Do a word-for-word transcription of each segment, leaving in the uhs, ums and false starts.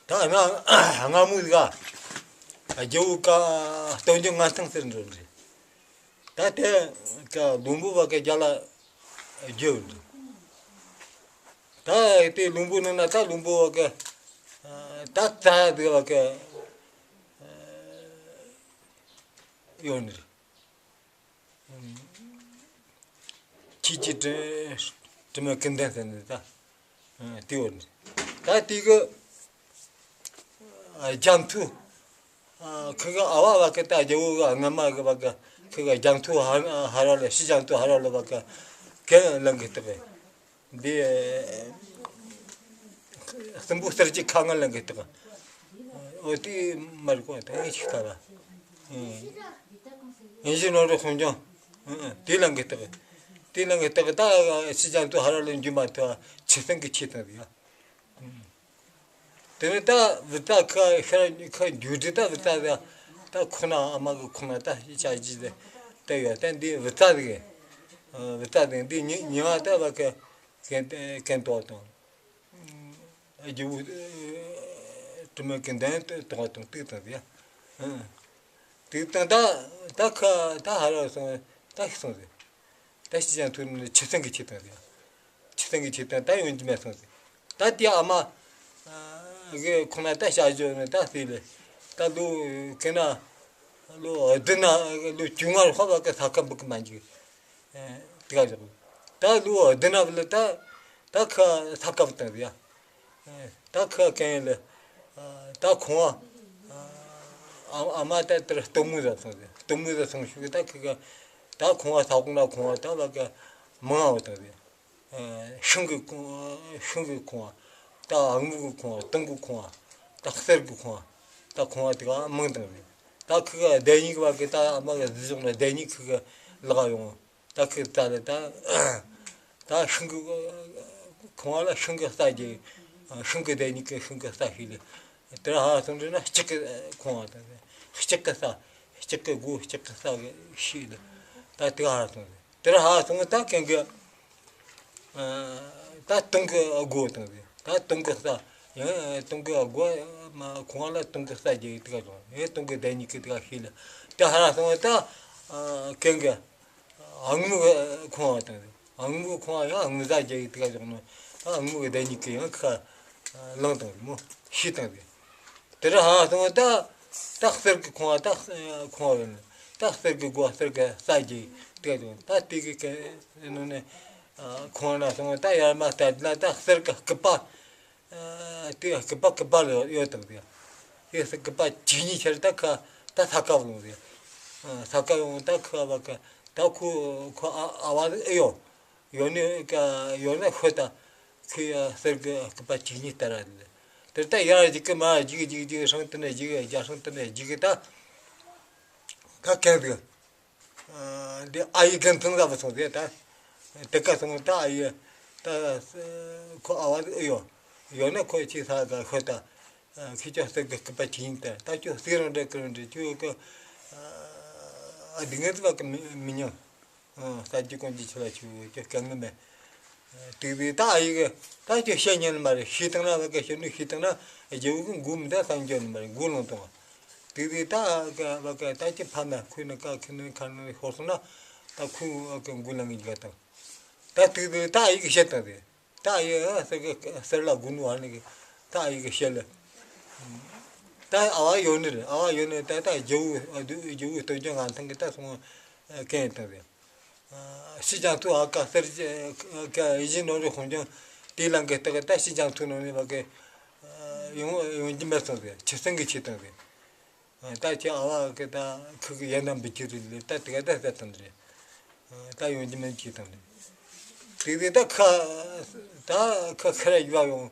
ད་ང་སྔ་མོ་ཟིག་ག་རྒྱལ་བོ་ཀ་སྟོབས་འབྱོར་མངའ་ཐང་ཟེར་འགྲོ་རེད། ད་དེ་ཀ་ལུང་པ་བ་ཀ་རྒྱ་ལ་རྒྱལ་བོ་འདུག་ད་དེ་ལུང་པ་ནང་ན་ད་ལུང་པ་བ་ཀ་ད་རྩ་ཟིག་བ་ཀ་ཡོད་ནི་རེད། ཁྱེད་ཀྱི་དྲི་དྲི་མ་ཀུན་ལྡན་ཟེར་ནས་ད། དེ་བར་ནས་ད་དེ་གི་རྒྱ་མཚོ་ཁི་གི་ཨ་བ་བ་ཀི་ད་རྒྱལ་བོ་གི་སྔ་མ་གི་བ་ཀི་ཁི་གི་རྒྱ་མཚོ་ཧ་ཧ་ར་ལ་ཤི་རྒྱ་མཚོ་ཧ་ར་ལ་བ་ཀི་གན་ལང་གི་སྟེགས། འདི་སྲིན་པོ་གསེར་གྱི་ཁ་ངན་ལ་འགི་སྟེགས། འོ་དེ་མར་གོ་ད་ངས་ཞིག་ལྟ་བ། ཡིན་གཞི་ནོར་རི་ཁོང་ཀྱང་དེ་ལ་འགི་སྟེགས། དེ་ལ་འགི་སྟེགས་ད་སྲིད་ཀྱང་དུ་ཧ་ར་ལ་འཇུ་མ་ཐུབ་ཆུ་སྲིན་གི་ཆེ་དང་ཡ། དེ་ནས་ད་བུ་ཚ་ཁ་ཤར་ཁ་འཇུ་དེ་ད་བུ་ཚ་ད་ཁོ་ན་ཨ་མ་གི་ཁོ་ན་ད་ཅག་ཅི་ད་ཡོད་ད་འདི་བུ་ཚ་ཟིག་བུ་ཚ་ཟིག་འདི་ཉི་ཉི་མ་ད་བ་ཁ། གན་གན་ཏོག་དང་། རྒྱུ་དྲི་མ་གི་འདན་ཏོག་དང་ཏིག་དང་ཡ། ཏིག་དང་ད་ད་ཁ་ད་ཧ་ར་སོང་ད་ཤི་སོང་ཟེར། ད་ཤི་ཅང་ཐུག་ནི་ཆུ་སྲིན་གི་ཆེ་དང་ཡ། ཆུ་སྲིན་གི་ཆེ་དང་ད་ཡོང་གི་མེད་སོང་ཟེར། ད་དེ་ཨ་མ་གི་ཁོ་ན་ད་བྱ་བཞོ་ནི་ད་ཟེར་ལེ། ད་ལོ་གི་ན་ལོ་བདུན་ན་ལོ་བཅུ་ལྔ་ཧོ་བ་གི་ས་ཁ་འབུག་གི་མ་འཇིག་དེ་ག་ཞོག་ད་ལོ་བདུན་ན་བ་ལ་ད་ད་ཁ་ས་ཁ་བཏང་ཡ། ད་ཁ་གན་ལ་ད་ཁོང་བ་ཨ་ཨ་མ་ད་དེར་སྟོན་མོ་ཟ་སོང་ཟེར། སྟོན་མོ་ཟ་སོང་ཤུགས་ད་ཁ་ག་ད་ཁོང་བ་ས་ཁོང་ན་ཁོང་བ་ད་བ་ག་མང་བ་བཏང་ཟེར། ཤིང་གི་ཁོང་ཤིང་གི་ཁོང་བ་ད་ཨ་མོ་གི་ཁོང་བ་སྟོང་གི་ཁོང་བ་ད་གསེར་གི་ཁོང་བ་ད་ཁོང་བ་དེ་ག་མང་བཏང་ཟེར། ད་ཁ་ག་བདེ་ཉིག་བ་གི་ད་ཨ་མ་ག་ཟི་ཞོག་ན་བདེ་ཉིག་ཁ་ག་ལག་ཡོང་། ད་ཁི་ད་ལ་ད་ད་ཤིང་གི་ཁང་བ་ལ་ཤིང་གི་རྩྭ་རྒྱས། ཤིང་གི་བདེ་ཉིད་ཀྱི་ཤིང་གི་རྩྭ་ཤིག་ལས་དེར་ཧ་སོང་འདྲི་ན་ལྕགས་ཀྱི་ཁང་བ་དང་ལྕགས་ཀྱི་རྩྭ་ལྕགས་ཀྱི་སྒོ་ལྕགས་ཀྱི་རྩྭ་གི་ཤིག་ལས་ད་དེ་ཧ་སོང་། དེར་ཧ་སོང་ད་གན་གི་ད་དུང་གི་སྒོ་དང་ད་དུང་གི་རྩྭ་ཡང་དུང་གི་སྒོ་མ་ཁང་བ་ལ་དུང་གི་རྩྭ་རྒྱས་དེ་ག་སོང་ཡང་དུང་གི་བདེ་ཉིད་ཀྱི་དེ་ག་ཤིག་ལས་དེ་ཧ་སོང་ད་གན་གི་ཨ་ངུ་གི་ཁང་བ་དང་། ཨ་ངུ་གི་ཁང་བ་ཡང་ངུ་ཟ་རྒྱ་ཡི་དེ་ག་ཞོག་ནོ། ཨ་ངུ་གི་བདེ་ཉིད་ཀྱི་ཡང་ཁ་ལང་དང་མོ་ཤི་དང་དེ། དེ་ར་ཧ་སོང་ད་ད་གསེར་གི་ཁང་བ་ད་ཁང་བ་ཡོད་ནི་ད་གསེར་གི་སྒོ་གསེར་གི་རྩྭ་རྒྱས་དེ་ག་ཞོག་ད་དེ་གི་ག་ནོ་ནི་ཁང་བ་ན་སོང་ད་ཡར་མ་ལྟ་ན་ད་གསེར་གི་སྐུད་པ། དེ་སྐུད་པ་སྐུད་པ་ལ་ཡོད་དང་དེ། དེ་སྐུད་པ་གཅིག་གཉིས་ཆར་ད་ཁ་ད་ས་ཁ་ལོང་དེ། ས་ཁ་ཡོང་ད་ཁ་བ་ཁ་ད་ཁོ་ཁོ་ཨ་ཨ་བ་ཨེ་ཡོ། ཡོད་ནི་ཀ་ཡོད་ན་ཤོད་ད། ཁོས་གསེར་གི་སྐུད་པ་གཅིག་གཉིས་ལྟར་ར་དེ་ལྟར་ད་ཡར་གཅིག་གི་མར་གཅིག་གཅིག་གཅིག་སྲང་དེ་ནས་གཅིག་རྒྱ་སྲང་དེ་ནས་གཅིག་ད། ད་གན་དེ། འདི་ཨ་ཡི་རྒན་ཚང་ལ་བུད་སོང་དེ་ད། དེ་ག་སོང་ད་ཨ་ཡི་ད་ཁོ་ཨ་བ་ཨེ་ཡོད། ཡོད་ན་ཁོས་ཅི་ས་ག་ཤོད་ད། ཁྱེད་ཅག་གསེར་གི་སྐུད་པ་ཅི་ཡིན་ད་ད་ཁྱོད་གསེར་རང་འདྲ་ཀི་རང་འདྲ་ཁྱོད་ཀི་ཨ་སྡུག་བསྔལ་དུ་བ་ཀི་མི་མི་མྱོང་། ས་རྒྱུ་ཀུན་གྱི་ཆུ་ལ་ཆུ་ཁྱོད་དཀའ་ངལ་མེད། དེ་བས་ད་ཨ་ཡི་གི་ད་ཁྱོད་བཤད་ཉན་ནི་མ་རེད། ཤི་བཏང་ན་བ་ཀི་ཤི་ནུ་ཤི་བཏང་ན་རྒྱལ་བོ་གི་མགོ་མི་ད་ས་འཇོག་ནི་མ་རེད། མགོ་ལོང་བཏང་བ། དེ་བས་ད་ཨ་ག་བ་ཀི་ད་ཁྱོད་ཕ་མ་ཁོས་ནི་ཀ་ཁི་ནི་ཁ་ནི་ཤོར་སོང་ན་ད་ཁོས་ཨ་ཀི་མགོ་ལ་ངེས་འཇོག་དང་། ད་དེ་བས་ད་ཨ་ཡི་གི་བཤད་བཏང་དེ། ད་ཡི་ཨ་གསེར་གི་གསེར་ལ་དགུ་ནུ་ཨ་ནི་གི་ད་ཡི་གི་བཤད་ལ། ད་ཨ་བ་ཡོད་ནི་རེད། ཨ་བ་ཡོད་ནི་ད་ད་རྒྱལ་བོ་རྒྱལ་བོའི་སྟོབས་ཀྱང་ང་ཐང་གི་ད་སོང་གན་ཡིན་དང་རེད། སྲིད་ཀྱང་ཐུ་ཨ་ཀ་གསེར་ཀ་ཡིད་བཞིན་ནོར་བུའི་ཁོང་ཀྱང་དེའི་ལང་གི་སྟེགས་ད་སྲིད་ཀྱང་ཐུ་ནང་ནས་བ་གི་ཡོང་ཡོང་རྒྱུ་མེད་སོང་རེད། ཆུ་སྲིན་གི་ཆེ་དང་རེད། ད་ཁྱེད་ཨ་བ་གི་ད་ཁུ་གི་ཡན་ན་འབུ་ཅི་རེད་ལེ་ད་དེ་ག་ད་ཟེར་དང་རེད། ད་ཡོང་རྒྱུ་མེད་ཅི་དང་རེད། དེ་དེ་ད་ཁ་ད་ཁ་ཁ་ར་ཡུ་བ་ཡོང་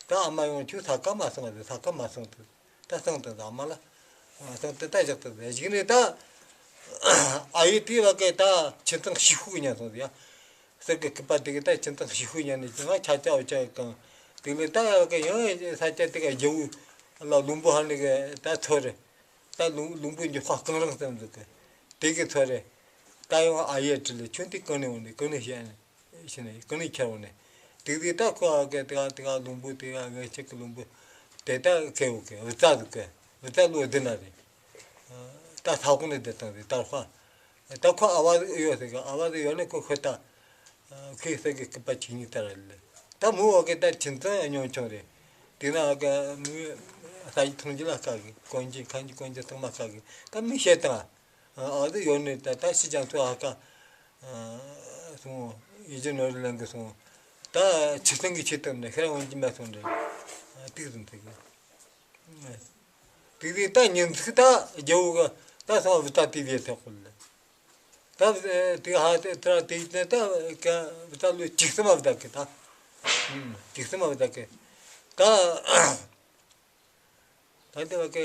ད་ཨ་མ་ཡོང་ཁྱོད་ས་ཁ་མ་སོང་བ་རེད། ས་ཁ་མ་སོང་དུ་ད་སང་དུ་ཨ་མ་ལ་སང་དུ་ད་བཞག་དུ་ཟེར་གཞིག་ནས་ད་ཨ་ཡེ་དེ་བ་གི་ད་ཁྱིམ་ཚང་ཤི་ཤུག་ཉན་སོང་ཟེར་ཡ། གསེར་གི་སྐུད་པ་དེ་གི་ད་ཁྱིམ་ཚང་ཤི་ཤུག་ཉན་ནས་ང་ཆ་ཆ་འོ་ཆ་གང་དེ་ལས་ད་བ་གི་ཡང་ས་ཆ་དེ་ག་རྒྱལ་བོ་ལ་ལུང་པོ་ཧ་ནི་གི་ད་ཚོ་རེད། ད་ལུང་ལུང་པའི་འགྱུར་ཁ་གང་རང་བསམ་འདུག་གི་དེ་གི་ཚོ་རེད། ད་ཡང་ཨ་ཡེ་དྲི་ལེ་ཁྱོད་དེ་གང་ནས་འོང་ནས་གང་ནས་བཤད་ནས་ཤི་ནས་གང་ནས་ཁྱེར་འོང་ནས་དེ་གི་ད་ཁོ་ཨ་གི་དེ་ག་དེ་ག་ལུང་པོ་དེ་ག་ངའི་ཆེ་གི་ལུང་པོ་ དེ་ད་ཁེ་བོ་ཁེ་བུ་ཙ་ཟིག་གི་བུ་ཙ་ལོ་བདུན་ན་རེད། ད་ས་ཁོང་ནས་བསྡད་བཏང་རེད་ད་ཁོ། ད་ཁོ་ཨ་བ་ཟིག་ཡོད་ཟེར་གི་ཨ་བ་ཟིག་ཡོད་ནས་ཁོ་ཁོ་ད། ཁོས་ཟེར་གི་སྐུད་པ་ཆིག་གཉིས་ལྟར་ལ། ད་མོ་བ་གི་ད་ཁྱིམ་ཚང་ཉམ་ཆུང་རེད། དེ་ན་གི་མོའི་ས་ཡི་ཐང་ཅི་ལ་ཁ་གི་གོན་ཅི་ཁང་ཅི་གོན་ཅི་ཚང་མ་ཁ་གི་ད་མི་བཤད་དང་། ཨ་ཟིག་ཡོད་ནས་ད་ད་ཕྱི་ཅང་ཚོ་ཨ་ཁ། སོང་། ཡིན་གྱི་ནོར་ལེན་གི་སོང་། ད་ཆི་སྟེང་གི་ཆེད་དུ་ནས་ཤར་འོན་གྱི་མ་སོང་རེད། ཏིག་ཟིན་ཏིག་གི་ཏིག་ཏིག་ད་ཉིན་ཚིག་ད་རྒྱལ་བོ་གི་ད་སོང་བི་ད་ཏི་བི་ཐོག་གི་ལ། ད་ཏིག་ཧ་ཏི་ཏྲ་ཏིག་ནས་ད་ག་བི་ད་ལོ་གཅིག་སྟོང་མ་བི་ད་གི་ད། གཅིག་སྟོང་མ་བི་ད་གི་ད། ད་དེ་བ་ཀེ་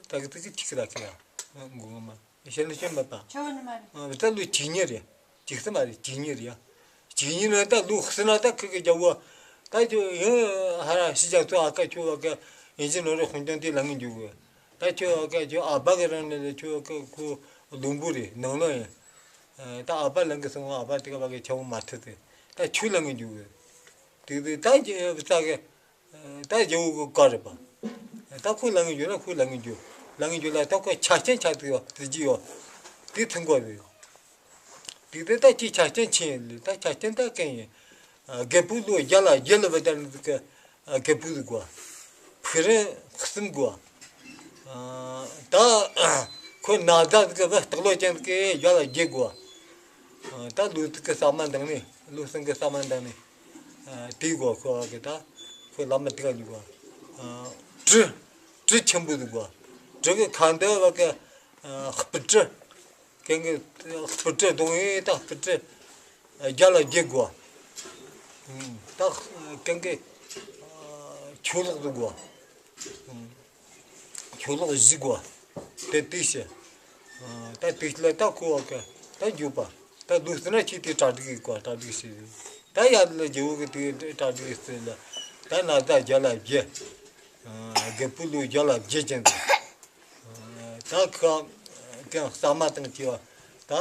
ད་གི་ཏི་གི་ཏི་གི་ད་གི་ཡ། མགོ་མ། ཤེས་ལ་ཤེས་མ་པ། ཆོ་ནི་མ་རེད། ད་ལོ་གཅིག་གཉིས་རེད། གཅིག་སྟོང་མ་རེད་གཅིག་གཉིས་རེད་ཡ། གཅིག་གཉིས་ནི་ད་ལོ་ཟེར་ན་ད་ཁི་གི་རྒྱལ་བོ། ད་ཁྱོད་ཡང་ཧ་ར་ཤི་ཅང་ཚོ་ཨ་ཀ་ཁྱོད་བ་ཀེ་ཡིན་གཅིག་ནོར་རེ་ཧོན་ཅང་དེ་ལ་ངན་འཇུག་གི་ད་ཁྱོད་བ་ཀེ་ཁྱོད་ཨ་ཕ་གི་རང་ནས་ཁྱོད་བ་ཀེ་ཁོ་ལུང་བུ་རེད་ནང་ལོ་ཡིན། ད་ཨ་ཕ་ལ་གི་སོང་ཨ་ཕ་དེ་ག་བ་ཀེ་ཆ་བོ་མ་ཐུབ་དེ་ད་ཁྱོད་ལ་ངན་འཇུག་གི་དེ་དེ་ད་ཀྱི་ཨ་ཕ་ས་གི་ད་རྒྱལ་བོ་གི་བཀའ་རེད་པ། ད་ཁོ་ལ་ངན་རྒྱུ་ན་ཁོ་ལ་ངན་རྒྱུ། ལ་ངན་རྒྱུ་ལ་ད་ཁོ་ཆ་རྐྱེན་ཆ་ཚིག་ཡོད་ཟེར་གྱི་ཡོད། དེ་ཐུན་དགོས་རེད། དེ་དེ་ད་ཅི་ཆ་རྐྱེན་ཆེ་ཡིན་ལེ་ད་ཆ་རྐྱེན་ད་གན་ཡིན། རྒད་པོ་ལོ་བརྒྱ་ལ་བརྒྱད་ལ་བ་དར་གི་རྒད་པོ་ཟིག་དགོས། ཕུག་རོན་གསུམ་དགོས། ད་ཁོ་ན་ཟླ་ཟིག་གི་བུ་སྟག་ལོ་ཅན་ཟིག་གི་བརྒྱ་ལ་བརྒྱད་དགོས། ད་ལུག་ཟིག་གི་ཟ་མ་འདང་ནི་ལུག་སྲིན་གི་ཟ་མ་འདང་ནི། དེའི་སྒོ་ཁོ་བ་གི་ད་ཁོ་བླ་མ་དེ་ག་ཉུག་ག་གྲི། གྲི་ཆེན་པོ་ཟིག་གོ་གྲི་གི་ཁ་འདི་བ་གི་སྤུ་གྲི། གན་གི་སྤུ་གྲི་གདོང་ཡིན་ད་སྤུ་གྲི་བརྒྱ་ལ་བརྒྱད་དགོ་ད་གན་གི་ཆོས་ལོག་ཟིག་གོ་ཆོས་ལོག་བཞི་དགོ་དེ་དེ་ཤི། ད་དེ་ལ་ད་ཁོ་བ་གི་ད་འཇུག་པ། ད་ལུག་ཟེར་ན་ཁྱེད་དེ་གྲ་སྒྲིག་ཡིན་གོ་གྲ་སྒྲིག་བྱེད་ད་ཡར་ལ་རྒྱལ་བོ་གི་དེ་གྲ་སྒྲིག་ཟེར་ལ་ད་ན་ཟླ་བརྒྱ་ལ་བརྒྱད། རྒད་པོ་ལོ་བརྒྱ་ལ་བརྒྱད་ཅན་དེ། ད་ཁ་ཀྱང་ཟ་མ་དང་བཅས་པ་ད་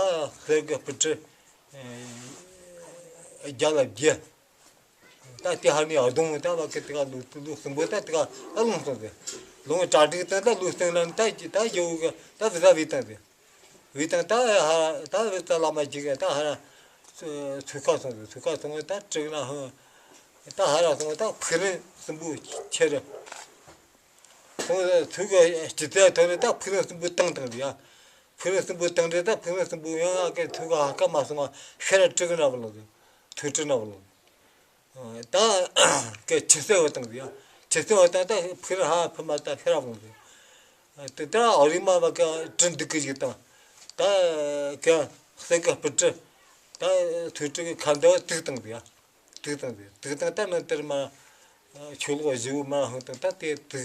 ཧེ་གི་སྤུ་གྲི་བརྒྱ་ལ་བརྒྱད། ད་དེ་ཧ་ནི་ཨ་དུང་ད་བ་ཀི་དེ་ག་ལུག་ལུག་སྲིན་པོ་ད་དེ་ག་ད་ལུང་སོང་ཟེར། ལུང་གྲ་སྒྲིག་དང་ད་ལུག་སྟེང་ན་ད་ཅི་ད་ཡོད་གི་ད་བི་ཟ་བི་དང་ཟེར། བི་དང་ད་ཧ་ད་བི་ད་བླ་མ་ཅིག་ག་ད་ཧ་ར་ཚུ་ཁ་སོང་ཟེར་ཚུ་ཁ་སོང་ད་དྲུག་ན་ཧོ། ད་ཧ་ར་སོང་ད་ཕུག་རོན་སྲིན་པོ་ཆེ་རུ། སོང་ཚུ་ག་སྤྱི་ཚད་ཐོག་ནས་ད་ཕུག་རོན་སྲིན་པོ་བཏང་བཏང་ཟེར་ཡ། ཕུག་རོན་སྲིན་པོ་བཏང་དུས་ད་ཕུག་རོན་སྲིན་པོ་ཡང་ཨ་ཀའི་ཐུག་ག་ཧ་ཀ་མ་སོང་བ་ཤ་ར་དྲུག་གི་ན་བ་ལོ་ཟེར། ཐུག་དྲུག་ན་བ་ལོ། ད་ཀའི་ཆུ་སེ་བ་བཏང་ཟེར་ཡ། ཆུ་སེ་བ་བཏང་ད་ཕུག་རོན་ཧ་ཕུ་མ་ད་ཤ་ར་བ་ལོ་ཟེར། དེ་ད་ཨ་རི་མ་བ་ཀ་དྲི་འདུག་གི་ཞིག་དང་། ད་ཀ་སེ་ཀ་སྤུ་གྲི། ད་ཐུག་དྲུག་གི་ཁ་འདི་བ་དུག་བཏང་ཟེར་ཡ། དུག་བཏང་ཟེར་དུག་བཏང་ད་ནི་དེར་མ། ཆོས་ལོག་བཞི་བོ་མ་ཧང་དང་ད་དེ་དུག་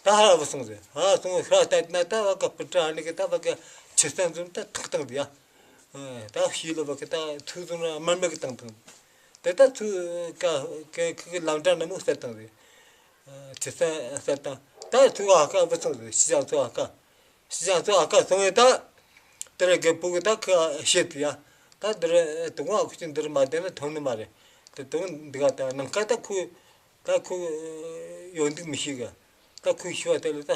ད་ཧ་ར་བུ་སོང་ཟེར་ཧ་སོང་ཤ་ལྟ་ན་ད་བ་ཀ་སྤུ་གྲི་ཧ་ནི་གི་ད་བ་ཀ་ཆུ་སེ་འཛོམས་ད་ཐུག་བཏང་ཟེར་ཡ། ད་ཤི་ལོ་བ་ཀ་ད་ཐུག་འཛོམས་ན་དམར་མེ་གི་བཏང་བཏང་། དེ་ད་ཐུག་ཀ་ཀ་ཁི་གི་ལམ་འདྲ་ནི་མོ་སེ་བཏང་ཟེར། ཆུ་སེ་སེ་བཏང་ད་ཐུག་ཧ་ཀ་བུ་སོང་ཟེར་ཤི་ཅང་ཚོ་ཧ་ཀ་ཤི་ཅང་ཚོ་ཨ་ཁ་སོང་བས་ད། དེ་ར་རྒད་པོ་གི་ད་ཁ་བཤད་དེ་ཡ། ད་འདི་ར་དུ་ང་ཁུ་ཆུ་འདི་ར་མ་བསྡད་ན་ཐོན་ནི་མ་རེད། དེ་དུ་འདི་ག་ད་ནང་ཁ་ད་ཁུ། ད་ཁུ་ཡོང་འདུག་མི་ཤེས་ག་ད་ཁུ་ཤི་བ་དེ་ལ་ད་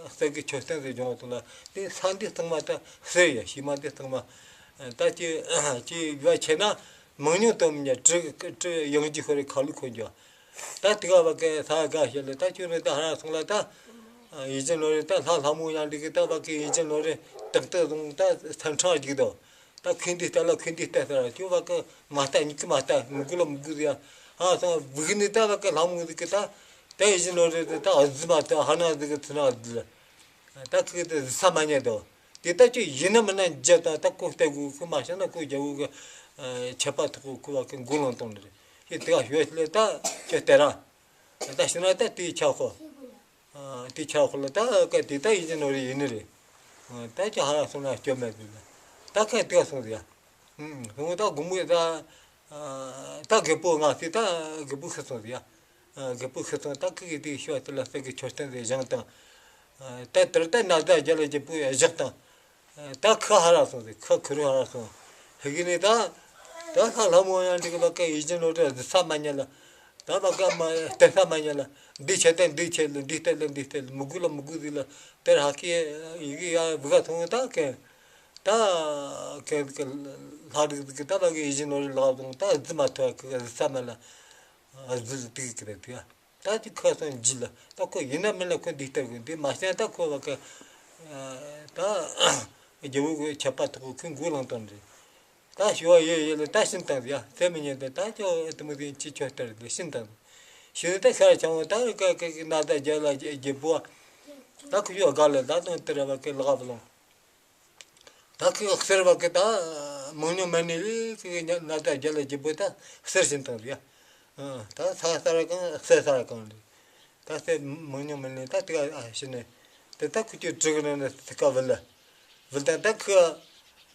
གསེར་གི་མཆོད་རྟེན་ཟེར་བྱུང་བ་དང་ལ་དེ་ས་འདི་ཚང་མ་ད་གསེར་ཡ་ཤི་མ་འདི་ཚང་མ། ད་ཅི་ཅི་ཡོད་བྱས་ན་མང་ཉུང་དུ་མི་ཉན་གྲི་གྲི་ཡང་ཅི་ཤོར་རེ་ཁ་ལུ་ཁོ་འགྱོ། ད་དེ་ག་བ་ཀའི་ས་ག་ཤེད་ལ་ད་ཁྱོད་རེ་ད་ཧ་ར་སོང་ལ་ད། ཡིན་ཅན་ལོ་རེ་ད་ལྷ་ལྷ་མོ་ཡང་འདི་གི་ད་བ་ཀའི་ཡིན་ཅན་ལོ་རེ་ཏག་ཏག་བཟུང་ད་སེམས་ཁྲང་ཅིག་དོ། ད་ཁོས་འདི་ལྟ་ལ་ཁོས་འདི་ལྟ་ཟེར་ཁྱོད་བ་ཀའི་མ་ལྟ་ཉིད་ཀྱི་མ་ལྟ་མི་དགོས་ལ་མི་དགོས་ཟེར་ཡ། ཧ་སོང་བུ་གི་ནི་ད་བ་ཀའི་ལྷ་མོ་འདི་གི་ད། ད་ཡིན་ཅན་ལོ་རེ་ད་ཨ་ཟི་མ་ད་ཧ་ན་འདི་གི་ཚུ་ན་ཨ་ཟི། ད་ཁོས་དེ་ཟི་ས་མ་ཉན་དོ། དེ་ལྟ་ཁྱོད་ཡིན་ན་མིན་ན་འཇལ་དང་ད་ཁོ་ལྟ་དགོས་ཁོ་མ་བྱས་ན་ཁོ་རྒྱལ་བོ་གི་ཆད་པ་ཐོག་ཁོ་བ་ཀའི་མགོ་ལོང་གཏོང་ནི་རེད། ཁྱོད་དེ་ག་ཞོལ་ལས་ད་ཁྱོད་དེ་ར། ད་ཤི་ན་ད་དེའི་ཆ་ཁོ། དེའི་ཆ་ཁོ་ལ་ད་ཀ་དེ་ད་ཡིན་ཅན་ལོ་རེ་ཡིན་ནི་རེད། ད་ཁྱོད་ཧ་ར་སོང་ན་སྐྱོ་མེད་དེ་ལ། ད་ཁ་དེ་ག་སོང་ཟེར་ཡ། སོང་ད་དགོང་མོ་ད། ད་རྒད་པོ་ང་སི་ད་རྒད་པོ་ཤི་སོང་ཟེར་ཡ། རྒད་པོ་ཤི་སོང་ད་ཁི་གི་དེ་ཤི་བ་དེ་ལ་སེ་གི་མཆོད་རྟེན་དེ་བཞེངས་དང་། ད་དེར་ད་ན་ཟླ་རྒྱ་ལ་རྒྱལ་པོ་བཞག་དང་། ད་ཁི་ཧ་ར་སོང་ཟེར་ཁི་ཁི་རུ་ཧ་ར་སོང་། ཧི་གི་ནི་ད། ད་ལྷ་ལྷ་མོ་ཡང་འགྲིག་ལ་ཀ་ཡིད་ཀྱི་ནོར་དེ་ཟི་ས་མ་ཉལ་ལ། ད་བ་ཀ་མ་སྟེར་ས་མ་ཉན་ལ། འདི་ཆེ་སྟེར་འདི་ཆེ་ལ། འདི་སྟེར་ལ་འདི་སྟེར་ལ། མི་དགོས་ལ་མི་དགོས་ཟིག་ལ། སྟེར་ཧ་ཀི་ཡི་གི་ཡ་བུ་ག་སོང་ད་ཀན། ད་ཀན་ཀན་ལྷ་རིགས་ཟིག་གི་ད་བ་ཀི་ཡིད་བཞིན་ནོར་བུའི་ལག་བཟུང་ད་བཟི་མ་ཐུབ་ཀི་བཟི་ས་མ་ལ་བཟི་ཟིག་དེ་གི་རེད་དེ། ད་ཅི་ཁ་སང་འཇི་ལ་ད་ཁོ་ཡིན་ན་མིན་ལ་ཁོ་འདི་སྟེར་དགོས། འདི་མ་བྱས་ད་ཁོ་བ་ཀི་ད་རྒྱལ་བོ་གི་ཆད་པ་ཐོག་ཁོས་མགོ་ལངས་བཏང་རེད། ད་ཞུ་བ་ཡོད་ཡོད་ལ་ད་ཤིན་ཏང་ཡ་ཚེ་མི་ཉན་ཏེ་ད་ཅོ་ཨེ་ཏི་མི་དེ་ཅི་ཆོ་ལྟར་དེ་ཤིན་ཏང་ཞུ་ད་ཤར་ཆང་བ་ད་ཀ་ཀ་ཀ་ན་ད་རྒྱ་ལ་རྒྱལ་པོ་ད་ཁུ་ཡོ་ག་ལ་ད་དང་དེ་ར་བ་ཀི་ལག་བ་ལོང་། ད་ཁུ་ཡོ་གསེར་བ་ཀི་ད་མང་ཉུང་མ་ནི་ལི་ཀི་ན་ད་རྒྱ་ལ་རྒྱལ་པོ་ད་གསེར་ཤིན་ཏང་ཡ། ད་ས་ས་ར་གང་གསེར་ས་ར་གང་ལི། ད་སེ་མང་ཉུང་མི་ལེན་ད་དེ་ག་ཨ་ཤི་ནས་དེ་ད་ཁུ་ཆུ་དྲུག་ནང་ནས་དེ་ག་བུད་ལ་བུད་ད་ད་ཁུ་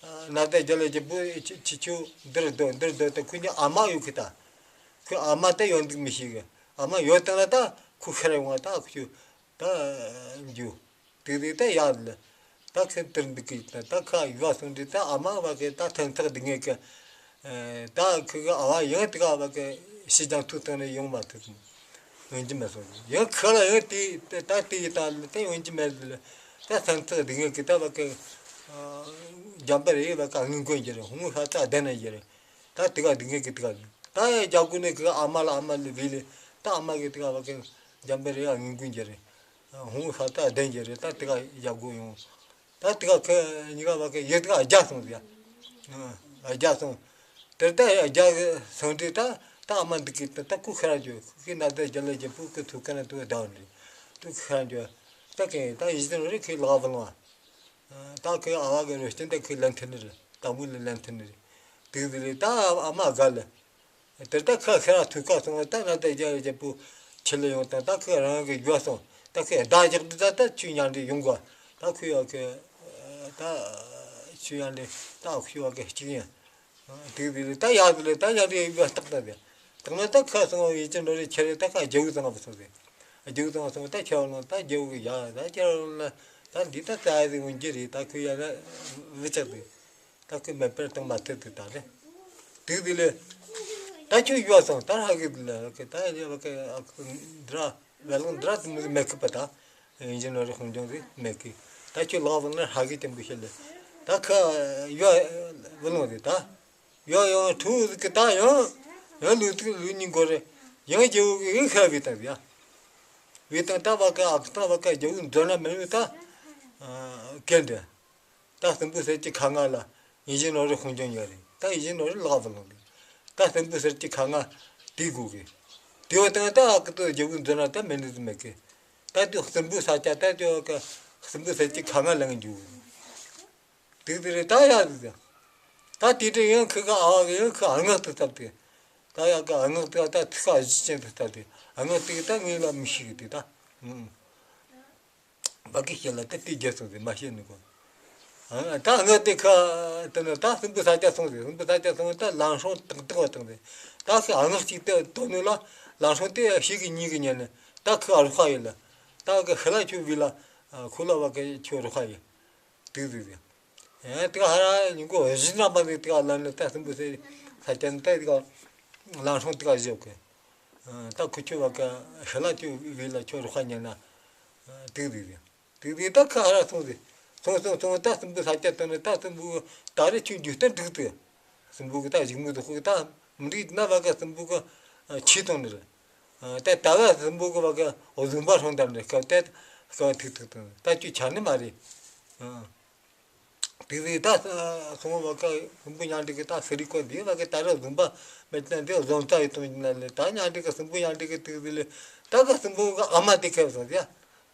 ན་ད་རྒྱ་ལ་རྒྱལ་པོ་ཆི་ཆི་ཆུ་འདིར་སྡོད་འདིར་སྡོད་ད་ཁུ་ཉི་ཨ་མ་ཡོད་གི་ད་ཁུ་ཨ་མ་ད་ཡོད་འདུག་མི་ཤེས་གི། ཨ་མ་ཡོད་དང་ལ་ད་ཁུ་ཤར་ཡོང་བ་ད་ཁུ་ཆུ་ད་འཇུ། དེ་རེད་ད་ཡག་ལ། ད་ཁྱེད་དེར་འདུག་གི་ད་ད་ཁ་ཡུལ་སོང་དུས་ད་ཨ་མ་བ་གི་ད་ཐན་ཐག་འདི་ངེད་ཀྱི། ད་ཁི་གི་ཨ་བ་ཡང་དེ་ག་བ་གི་ཕྱི་རྒྱང་ཐུག་བཏང་ནས་ཡོང་མ་ཐུབ། ཡོང་གི་མེད་སོང་། ཡང་ཁི་ལ་ཡང་དེ་ད་དེ་ཡི་ད་ལ་ད་ཡོང་གི་མེད་ལ། ད་ཐན་ཐག་འདི་ངེད་ཀྱི་ད་བ་གི་འཇམ་པ་རེད་བ་ག་ངན་གོན་གྱི་རེད། ཧུང་ཧ་ད་བདེ་ན་གྱི་རེད། ད་དེ་ག་འདི་ངེད་ཀྱི་དེ་ག་ད་ཡང་རྒྱ་གུ་ནས་ཁི་ཨ་མ་ལ་ཨ་མ་ལ་བི་ལི་ད་ཨ་མ་གི་དེ་ག་བ་གི་འཇམ་པ་རེད་བ་ངན་གོན་གྱི་རེད། ཧུང་ཧ་ད་བདེན་གྱི་རེད། ད་དེ་ག་ཡག་དགོས་ཡོང་། ད་དེ་ག་ཁ་གཉིས་ཀ་བ་གི་ཡི་དེ་ག་རྒྱ་སོང་ཟེར། རྒྱ་སོང་། དེར་ད་རྒྱ་སོང་དུས་ད་ད་ཨ་མ་འདི་གི་ད་ད་ཁུ་ཁ་ར་འཇོ་ཁུ་གི་ན་ད་རྒྱ་ལ་རྒྱ་པུ་གི་ཐུག་ཁ་ན་ཐུག་ད་འདི་ཐུག་ཁ་ར་འཇོ། ད་གི་ད་ཡིད་བཞིན་རེ་ཁི་ལག་བ་ལོང་བ། ད་ཁི་ཨ་བ་གི་རོ་སྟེང་ད་ཁི་ལན་ཐེ་ནི་རེད། ད་མུ་ལ་ལན་ཐེ་ནི་རེད། དེ་གི་རེད་ད་ཨ་མ་དགའ་ལ། དེར་ད་ཁ་ཁ་ར་ཐུག་ཁ་སོང་བ་ད་ན་ད་རྒྱ་རྒྱལ་པོ་ཁྱེར་ལ་ཡོང་ད་ད་ཁ་རང་གི་རྒྱུ་སོང་ད་ཁ་ད་རྒྱག་དུ་ད་ད་ཆུ་ཉང་དེ་ཡོང་གོ། ད་ཁུ་ཡོ་གི་ད་ཆུ་ཡང་དེ་ད་ཁུ་ཡོ་གི་གཅིག་ཡིན། དེ་དེ་ད་ཡག་དེ་ལས་ད་ཡག་དེ་ཡོང་གོ་སྟག་ད་དེ་དག་ན་ད་ཁ་སོང་བ་ཡིན་ཅི་འགྲོ་རེ་ཁྱེར་རེ་ད་ཁ་རྒྱལ་བོ་ཚང་བ་སོང་ཟེར། རྒྱལ་བོ་ཚང་བ་སོང་ད་ཁྱེར་བ་ལོང་ད་རྒྱལ་བོ་གི་ཡག་ད་ཁྱེར་བ་ལོང་ད་འདི་ད་ད་ཡག་དེ་ཡོང་གི་རེད། ད་ཁུ་ཡོ་ན་བུ་ཆག་དེ། ད་ཁོས་མེད་པར་བཏང་མ་ཐུབ་དུས་ད་རེ། དུས་དེ་ལས། ད་ཁྱོད་ཡོད་སོང་ད་ཧ་གི་དེ་ལ་ད་ཡོད་གི་འདྲ་བེ་ལོང་འདྲ་དེ་མི་མེད་གི་པ་ད། ཡིན་གྱི་ནོ་རེ་ཧོང་ལྗང་དེ་མེད་གི། ད་ཁྱོད་ལག་བ་ན་ཧ་གི་དེ་འབུ་ཤེས་ལ། ད་ཁ་ཡོད་བེ་ལོང་དེ་ད། ཡོད་ཡོད་ཐུག་གི་ད་ཡོད། ཡོད་ལུས་ཐུག་ལུས་གཉིས་འགོ་རེ། ཡང་རྒྱལ་བོ་གི་ཡིན་ཁ་བི་ད་ཡ། བི་ད་ད་བ་ཀ་ཨ་ཀ་ད་བ་ཀ་རྒྱལ་བོ་འདོན་ན་མེད་ལུས་ད། ཀན་དེ། ད་སྲིན་པོ་གསེར་གྱི་ཁ་ང་ལ་ཡིད་བཞིན་ནོར་བུའི་ཁོང་ཆུང་ཡོད་རེད། ད་ཡིད་བཞིན་ནོར་བུའི་ལག་པ་ལོང་རེད། ད་སྲིན་པོ་གསེར་གྱི་ཁ་ང་དེ་དགོས་གི། དེ་བ་དང་ད་ཨ་ཀི་ཏོ་རྒྱལ་པོའི་མཛོད་ན་ད་མེད་ནི་མེད་གི། ད་དེ་སྲིན་པོའི་ས་ཆ་ད་དེ་བ་ཀ་སྲིན་པོ་གསེར་གྱི་ཁ་ང་ལ་ངན་རྒྱུ། དེ་དེ་རེད་ད་ཡ་ཟིག་ད་དེ་དེ་ཡང་ཁི་ཁ་ཨ་བ་གི་ཡང་ཁི་ཨ་ངག་ཏུ་བཏབ་སྟེ། ད་ཡ་ཀ་ཨ་ངག་ཏུ་ད་ཐི་ཁ་གཞི་ཅན་དུ་བཏབ་སྟེ་ཨ་ངག་དེ་ད་ངས་ལ་མི་ཤེས་གི་དེ་ད། བ་གི་ཤེས་ལ་ད་དེ་རྒྱལ་སོང་ཟེར་མ་ཤེས་ནི་གོ། ཨ་ད་ངག་དེ་ཁ་དེ་ནི་ད་སྲིན་པོའི་ས་ཆ་སོང་ཟེར། སྲིན་པོའི་ས་ཆ་སོང་ད་ལང་སྲོང་ཏག་ཏག་བ་དང་ཟེར། ད་ཁི་ཨ་ངག་ཅིག་ཏུ་དོ་ནི་ལ་ལང་སྲོང་དེ་ཤི་གི་ཉི་གི་ཉན་ནི་ད་ཁི་ཨ་རུ་ཁ་ཡོད་ལ། ད་གི་ཤི་ལ་ཁྱོད་བི་ལ་ཁུ་ལ་བ་གི་ཁྱོད་རུ་ཁ་ཡོད། དེ་དེ་དེ། ཨེ་དེ་ག་ཧ་ར་ཉིན་གོ་བཞི་ནག་པ་དེ་དེ་ག་ལ་ནི་ད་སྲིན་པོ་ཟེར་ས་ཆ་ནི་ད་དེ་ག་ལང་སྲོང་དེ་ག་བཞི་གི། ད་ཁུ་ཆུ་བ་ག་ཧི་ལ་ཆུ་བི་ལ་ཆུ་རུ་ཁ་ཉན་ན། དེ་དེ་དེ། དེ་དེ་ད་ཁ་ཧ་ར་སོང་ཟེར། སོང་སོང་སོང་ད་སྲིན་པོ་ས་ཆ་དེ་ནི་ད་སྲིན་པོ་ད་རེ་ཆུ་འཇུ་སྟེ་འགྲིག་དེ། སྲིན་པོ་གི་ད་བཞུགས་མི་དུ་ཁུ་ད་མི་འགྲིག་ན་བ་ག་སྲིན་པོ་གི་ཆི་དང་ནི་རེད། ད་ད་བ་སྲིན་པོ་གི་བ་ག་འོ་ཟུམ་པ་སྲོང་ད་ནི་སྐབས་ད་སྐབས་ཐིག་ཐིག་དང་ད་ཆུ་ཆ་ནི་མ་རེད། དེ་རེད་ད། སོང་བ་ཀ་སྲིན་པོ་མཉམ་འབྲེལ་གི་ད་སི་རི་ཀོ་འདི་བ་ཀ་ད་ར་བཟུང་པ་མེད་ན་འདི་བཟོ་ལྟ་ཡི་གཏོང་ཡིན་ན་ལེ་ད་མཉམ་འབྲེལ་གི་སྲིན་པོ་མཉམ་འབྲེལ་གི་དེ་རེད་ལེ། ད་ཀ་སྲིན་པོ་གི་ཨ་མ་དེ་ཁེལ་སོང་ཡ།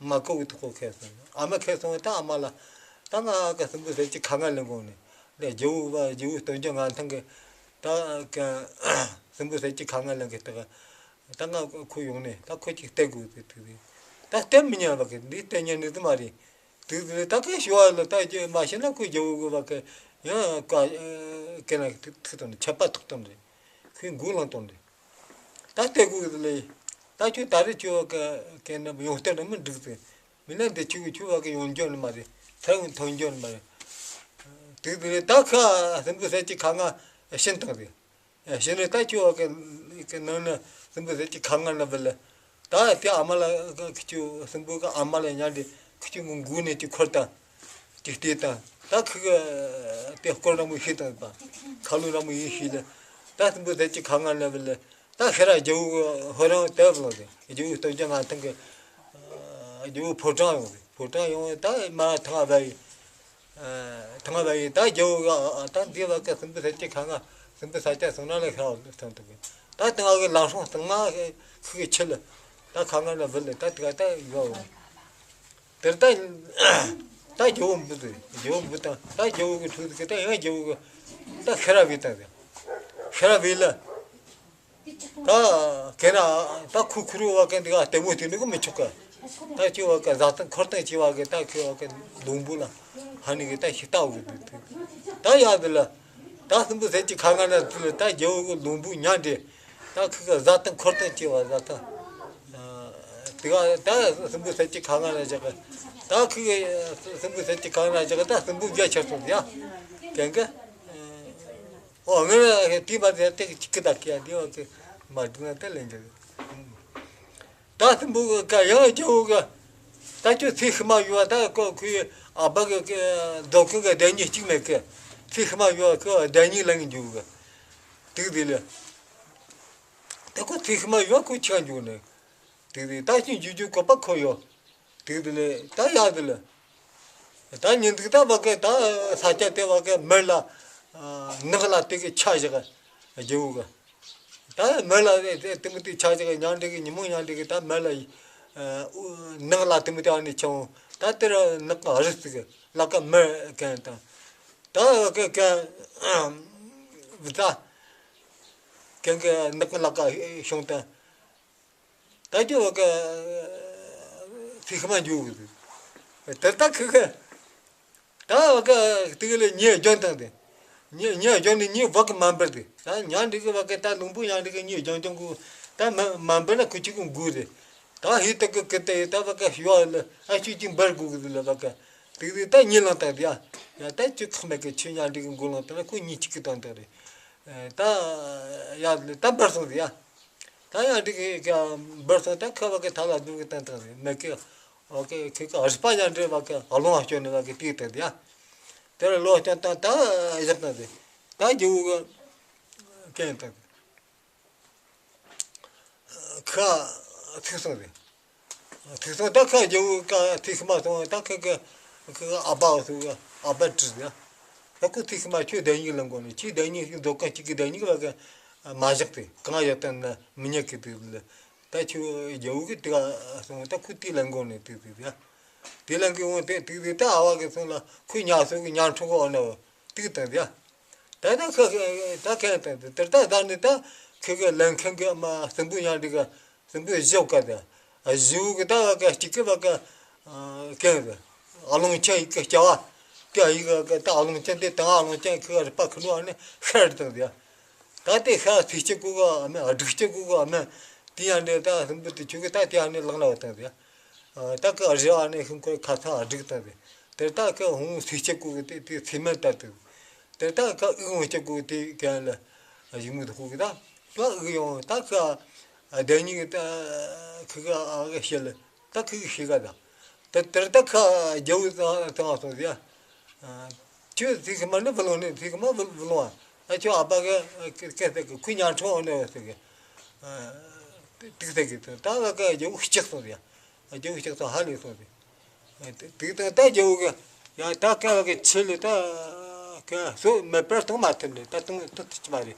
མ་ཀོ་གི་ཐོག་ཁེལ་སོང་། ཨ་མ་ཁེལ་སོང་ད་ཨ་མ་ལ། ད་ང་ཀ་སྲིན་པོ་ཟེར་གྱི་ཁ་ང་ལེན་དགོས་ནི། ལེ་རྒྱལ་བོ་བ་རྒྱལ་བོ་སྟོན་རྒྱལ་ང་ཐང་གི། ད་ཀ་སྲིན་པོ་ཟེར་གྱི་ཁ་ང་ལེན་གི་ད་ཀ་ད་ང་ཁོ་ཡོང་ནས་ད་ཁོ་ཅིག་སྟེར་དགོས་ཟེར་དུས་ཟེར། ད་སྟེར་མི་ཉན་པ་གི་འདི་སྟེར་ཉན་ནི་ཟིག་མ་རེད། དུས་ཟེར་ད་ཁོས་ཞུ་བ་ལ་ད་རྒྱུ་མ་ཤེས་ན་ཁོས་རྒྱལ་བོ་གི་བ་གི་ཡང་ཀ་ཀེ་ན་ཐུག་བཏང་ནས་ཆད་པ་ཐོག་བཏང་རེད། ཁོས་མགོ་ལངས་བཏང་རེད། ད་སྟེར་དགོས་ཟེར་ལས། ད་ཁྱོད་ད་རེས་ཁྱོད་བ་གི་ཀེ་ན་ཡོང་སྟེར་ན་མི་འགྲིག་ཟེར། མི་ལ་འདི་ཁྱོད་གི་ཁྱོད་བ་གི་ཡོང་རྒྱུ་ནི་མ་རེད། ཐར་ཐོན་རྒྱུ་ནི་མ་རེད། དུས་ཟེར་ད་ཁ་སྲིན་པོ་ཟེར་གྱི་ཁ་ང་ཤིན་ཐང་རེད། ཞེས་ནས་ད་ཁྱོད་བ་གི་གི་ནང་ན་སྲིན་པོ་ཟེར་གྱི་ཁ་ངན་ན་བུད་ལ། ད་དེ་ཨ་མ་ལ་ཁྱོད་སྲིན་པོ་གི་ཨ་མ་ལ་ཉན་དེ་ཁྱོད་ངུ་འགུག་ནས་ཀྱི་འཁོར་དང་ཀྱི་བལྟས་དང་། ད་ཁི་གི་དེ་སྐོར་ར་མོ་ཤེས་དང་པ་ཁ་ལུ་ར་མོ་ཡིན་ཤེས་ལ། ད་སྲིན་པོ་ཟེར་གྱི་ཁ་ངན་ན་བུད་ལ། ད་ཤ་ར་རྒྱལ་བོ་གི་ཧོ་རང་དེ་བུད་ལ། རྒྱལ་བོ་སྟོབས་ཆེན་མངའ་ཐང་གི་རྒྱལ་བོ་ཕོ་བྲང་ཡོང་ཟེར། ཕོ་བྲང་ཡོང་ད་མ་ཐང་བ་ཡི། ཐང་བ་ཡི་ད་རྒྱལ་བོ་ག་ད་འདི་བ་ག་སྲིན་པོ་ཟེར་གྱི་ཁ་ང་སྲིན་པོ་ས་ཆ་སོང་ན་ལ་ཤ་ཐང་དུ་གི། ད་ཐང་གི་ལང་སྲོང་ཐང་མ་ཁུ་གི་ཆི་ལ། ད་ཁ་ང་ལ་བུད་ལ། ད་དེ་ག་ད་ཡོ་དེར་ད་ད་རྒྱལ་བོ་འབུ་དེ་རྒྱལ་བོ་འབུ་དང་ད་རྒྱལ་བོ་གི་ཐུག་དེ་གི་ད་ཡང་རྒྱལ་བོ་གི་ད་ཤ་ར་བི་དང་དེ་ཤ་ར་བི་ལ། ད་གན་ན་ད་ཁུ་ཁུ་རུ་བ་གན་དེ་ག་ལྟད་མོ་དེ་ནི་གི་མི་ཆོག་ག་ད་ཁྱོད་བ་ག་བཟའ་ཐང་འཁོར་ཐང་ཆེ་བ་གི་ད་ཁྱོད་བ་ག་ལུང་བུ་ལ་ཧ་ནི་གི་ད་ཤི་ལྟ་བུ་གི་དུ་ད་ཡག་དེ་ལ། ད་སྲིན་པོ་ཟེར་གྱི་ཁ་ང་ན་དུ་ལ་ད་རྒྱལ་བོ་གི་ལུང་བུ་ཉག་འདྲེ། ད་ཁི་གི་བཟའ་ཐང་འཁོར་ཐང་ཆེ་བ་བཟའ་ཐང་དེ་ག་ད་སྲིན་པོ་ཟེར་གྱི་ཁ་ང་ན་བཞག་གི། ད་ཁི་གི་སྲིན་པོ་ཟེར་གྱི་ཁ་ང་ན་བཞག་གི། ད་སྲིན་པོ་བརྒྱ་ཆར་སོང་ཡ་གན་གི། ཨོ་ངས་དེ་མ་དེ་དེ་གཅིག་གི་ད་ཀྱ་དེ་བ་དེ་མ་འགྲིག་ན་དེ་ལེན་རྒྱུ། ད་སྲིན་པོ་གི་ཀ་ཡང་རྒྱལ་བོ་གི་ད་ཁྱོད་ཚེ་ཤི་མ་ཡོད་བ། ད་ཁོ་ཁོའི་ཨ་ཕ་གི་གི་རྫོགས་སྐུ་གི་བདེན་གཉིས་གཅིག་མེད་གི། ཚེ་ཤི་མ་ཡོད་བ་ཁོ་བདེན་གཉིས་ལེན་གི་འཇུག་གི། དེ་གི་དེ་ལས་ད་ཁོ་ཚེ་ཤི་མ་ཡོད་བ་ཁོ་ཆགས་འཇུག་ནས། དེ་དེ་ད་ཤིང་རྒྱུ་རྒྱུ་གོ་པ་ཁོ་ཡོད། དེ་དེ་ལས་ད་ཡག་དེ་ལ། ད་ཉིན་དུ་ད་བ་གི་ད་ས་ཆ་དེ་བ་གི་མི་ལ་ནགས་ལ་དེ་གི་ཆ་བཞག་རྒྱུ་གི། ད་མི་ལ་དེ་དེ་མི་དེ་ཆ་བཞག་ཉང་དེ་གི་ཉི་མོ་ཉང་དེ་གི་ད་མི་ལ་ནགས་ལ་དེ་མི་དེ་ཨ་ནི་ཆང་ད་དེར་ནགས་རི་ཟིག་ལ་ཀ་མི་གན་དང་། ད་བ་གི་གན་བི་ད་གན་གི་ནགས་ལ་ཀ་ཤོང་དང་། ད་ཁྱོད་བ་ག་ཚིག་ཁ་མ་འཇུག་གི་འདུག་དེ་ལྟ་ཁི་ཁ་ད་བ་ག་དེ་ག་ལས་ཉེས་སྦྱོང་བཏང་སྟེ། ཉེས་ཉེས་སྦྱོང་ནི་ཉེས་བ་གི་མ་འབར་ཏེ། ད་ཉང་འདི་གི་བ་ག་ད་ལུང་པོ་ཉང་འདི་གི་ཉེས་སྦྱོང་སྦྱོང་གི། ད་མ་མ་འབར་ན་ཁུ་ཆུ་གི་འགུག་རེད། ད་ཧི་ཏི་གི་ཀི་ཏི་ད་བ་ག་ཞུ་བ་ལ་ཨ་ཆུ་ཅིག་འབར་དགོས་གི་འདུག་ལ་བ་ག་དེ་གི་ད་ཉེས་ལངས་བཏང་སྟེ་ཡ། ཡ་ད་ཁྱོད་ཁག་མེད་གི་ཆུ་ཉང་འདི་གི་འགུག་ལངས་བཏང་ན་ཁོ་ཉེས་གཅིག་གི་བཏང་བཏང་རེད། ད་ཡ་ད་འབར་སོང་སྟེ་ཡ། ད་ཡང་འདི་གི་ཀ་འབུར་སོང་། ད་ཁ་བ་གི་ཐ་ལ་འདུག་གི་བཏང་བཏང་རེད། མེད་གི། ཨོ་ཁེ་ཁེ་གི་རིག་པ་ཡང་འདྲེས་བ་གི་ཨ་ལོང་བ་སྐྱོན་ནི་བ་གི་དེའི་སྟེང་དེ་ཡ། དེར་ལོ་སྐྱོན་བཏང་ད་བཞག་བཏང་རེད། ད་རྒྱུ་གི་ཀན་བཏང་ཁ་ཐིག་སོང་རེད། ཐིག་སོང་ད་ཁ་རྒྱུ་གི་ཀ་ཐིག་མ་སོང་ད་ཁ་གི་ཁ་གི་ཨ་ཕ་སོང་གི་ཨ་ཕ་བྲིས་ཡ། ད་ཁོ་ཐིག་མ་ཁྱོད་བདག་ཉིད་ལ་མགོ་ནས་ཁྱོད་བདག་ཉིད་ཀྱི་མཛོད་ཀ་གཅིག་གི་བདག་ཉིད་བ་གི་མ་བཞག་སྟེ་གང་ཡོད་དམ་ན་མི་ཉག་གི་དུས་ལ། ད་ཁྱོད་རྒྱལ་བོ་གི་དེ་ག་སོང་ད་ཁོ་དེ་ལ་མགོ་ནས་དེ་དེ་ཡ། དེ་ལ་མགོ་དེ་དེ་དེ་ད་ཨ་བ་གི་སོང་ལ་ཁོ་ཉག་སོང་གི་ཉག་ཁྲོ་གི་ཨོ་ན་བ་དེ་དང་དེ་ཡ། ད་ད་ཁ་ད་ཁ་དང་དེ་ད་ད་ནི་ད་ཁི་གི་ལན་ཁན་གི་མ་སྲིན་པོ་ཉག་འདི་ག་སྲིན་པོ་བཞི་བ་ག་དེ་བཞི་བོ་གི་ད་བ་ག་གཅིག་གི་བ་ག་གན་གི་ཨ་ལོང་ཅན་ཡི་གི་སྐྱ་བ་དེ་ཡི་ག་ག་ད་ཨ་ལོང་ཅན་དེ་ད་ཨ་ལོང་ཅན་ཁི་ག་རི་པ་ཁི་ནུ་ཨ་ནི་ཤར་དང་དེ་ད་དེ་ཤ་ཚིག་ཅིག་གུ་ག་ཨ་མེ་ཨ་སྒྲིག་ཅིག་གུ་ག་ཨ་མེ་དེ་ཡང་འདྲེ་ད་སྲིན་པོ་དེ་ཆུ་གི་ད་དེ་ཨ་ནི་ལག་ན་བ་དང་དེ་ད་གི་རི་ཨ་ནི་ཤིང་ཁོའི་ཁ་ཚང་ཨ་སྒྲིག་དང་དེ་དེ་ད་གི་ཧུང་ཚིག་ཅིག་གུ་གི་དེ་དེ་ཚིག་མེད་ད་དེ། དེ་ལྟར་ཁ་དབུགས་འོང་སྐྱེ་དགོས་དེ་གན་ལ་ཡིག་མུ་དུ་ཁུག་གི་ད་ཁ་དབུགས་ཡོང་ད་ཁ་བདེན་གཉིས་ཀྱི་ད་ཁི་ཁ་ཨ་ག་ཤེས་ལ་ད་ཁི་ཁི་ཤེས་ག་ད་དེ་དེར་ད་ཁ་རྒྱལ་བུ་དང་དང་སོང་ཟེར་ཡ། ཁྱོད་ཚིག་གི་མ་ནི་བུ་ལོང་ནི་ཚིག་གི་མ་བུ་བུ་ལོང་ཨ་ཁྱོད་ཨ་ཕ་གི་སྐད་ཟེར་གི་ཁུ་ཉང་ཁྲོ་འོང་ནི་ཟེར་གི་ཏིག་ཟེར་གི་ད་བ་གི་རྒྱལ་བུ་གཅིག་སོང་ཟེར་ཡ། རྒྱལ་བུ་གཅིག་སོང་ཧ་ལས་སོང་ཟེར། དེ་དང་ད་རྒྱལ་བོ་གི་ཡང་ད་ཀ་བ་གི་ཆེ་ལེ་ད་ཀ་སོ་མེ་པར་གཏོང་མ་ཐུབ་ལེ་ད་གཏོང་ཐུབ་ཐུབ་ཀྱི་མ་རེད།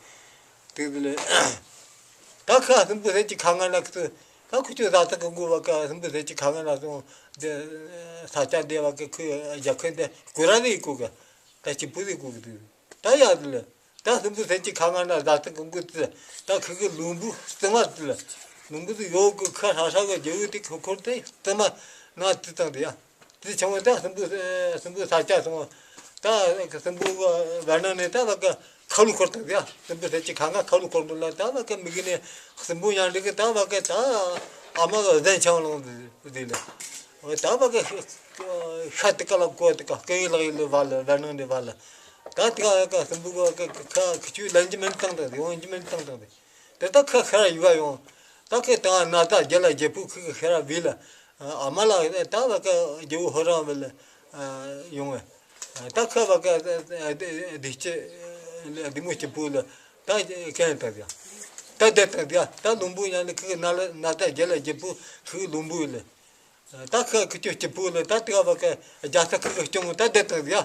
དེ་ལེ་ད་ཁ་སྲིན་པོ་ཟེར་གྱི་ཁ་ང་ན་ཀི་ད་ཁུ་ཆུ་ཟ་ཐག་གི་མགོ་བ་ཀ་སྲིན་པོ་ཟེར་གྱི་ཁ་ང་ན་སོང་དེ་ས་ཆ་དེ་བ་ཀ་ཁུ་རྒྱ་ཁུ་དེ་ཀུ་ར་རེ་ཀུ་ག་ད་ཅི་པུ་རེ་ཀུ་གི་དེ་ད་ཡ་དེ་ལེ། ད་སྲིན་པོ་ཟེར་གྱི་ཁ་ང་ན་ཟ་ཐག་གི་མགོ་ཙི་ད་ཁུ་གི་ལུང་བུ་རྩི་མ་ཙི་ལ་ལུང་བུ་ཙི་ཡོ་གི་ཁ་ཧྲ་ཧྲ་གི་རྒྱལ་བོ་དེ་ཁུ་ཁོར་དེ་རྩི་མ་ན་ཙི་ཙང་དེ་ཡ། དེ་བྱུང་བ་ད་སྲིན་པོ་སྲིན་པོ་ས་སྐྱ་སོང་བ། ད་སྲིན་པོ་བར་སྣང་ནས་ད་བ་ཀ་ཁ་ལུ་འཁོར་དང་ཡ། སྲིན་པོ་ས་སྐྱ་ཁ་ང་ཁ་ལུ་འཁོར་འདུག་ལ་ད་བ་ཀ་མི་གི་ནས་སྲིན་པོ་ཡང་འདྲི་གི་ད་བ་ཀ་ད་ཨ་མ་གི་གཟན་ཆང་ལོང་དེ་ལ། ད་བ་ཀ་ཤ་དེ་ཀ་ལ་གོ་དེ་ཀ་སྐད་ཡིག་ལག་ཡིག་ལ་བ་ལ་བར་སྣང་ནས་བ་ལ། ད་དེ་ག་ཡ་ག་སྲིན་པོ་ག་ག་ག་ཁ་ཁི་ཆུ་ལན་གྱི་མིན་བཏང་དང་ཡོང་གྱི་མིན་བཏང་དང་། དེ་ད་ཁ་ཤར་ཡུལ་ག་ཡོང་། ད་ཁི་ད་ན་ད་རྒྱ་ལ་རྒྱལ་པོ་ཁི་ཁི་ཤར་བི་ལ། ཨ་མ་ལ་ད་བ་ཀ་རྒྱལ་པོ་ཧོ་རང་བི་ལ་ཡོང་བས། ད་ཁ་བ་ཀ་བདེ་སྐྱིད་བདེ་མོ་སྐྱིད་པོ་ལ་ད་གན་ད་ཡ། ད་བདེ་ད་ཡ། ད་ལུང་པོ་ཡང་ནི་ཁི་ན་ལ་ན་ད་རྒྱ་ལ་རྒྱལ་པོ་ཁི་ལུང་པོ་ལ། ད་ཁ་ཁི་ཆུ་སྐྱིད་པོ་ལ་ད་དེ་བ་ཀ་རྒྱ་ས་ཁི་ཁི་སྐྱོང་ད་བདེ་ད་ཡ།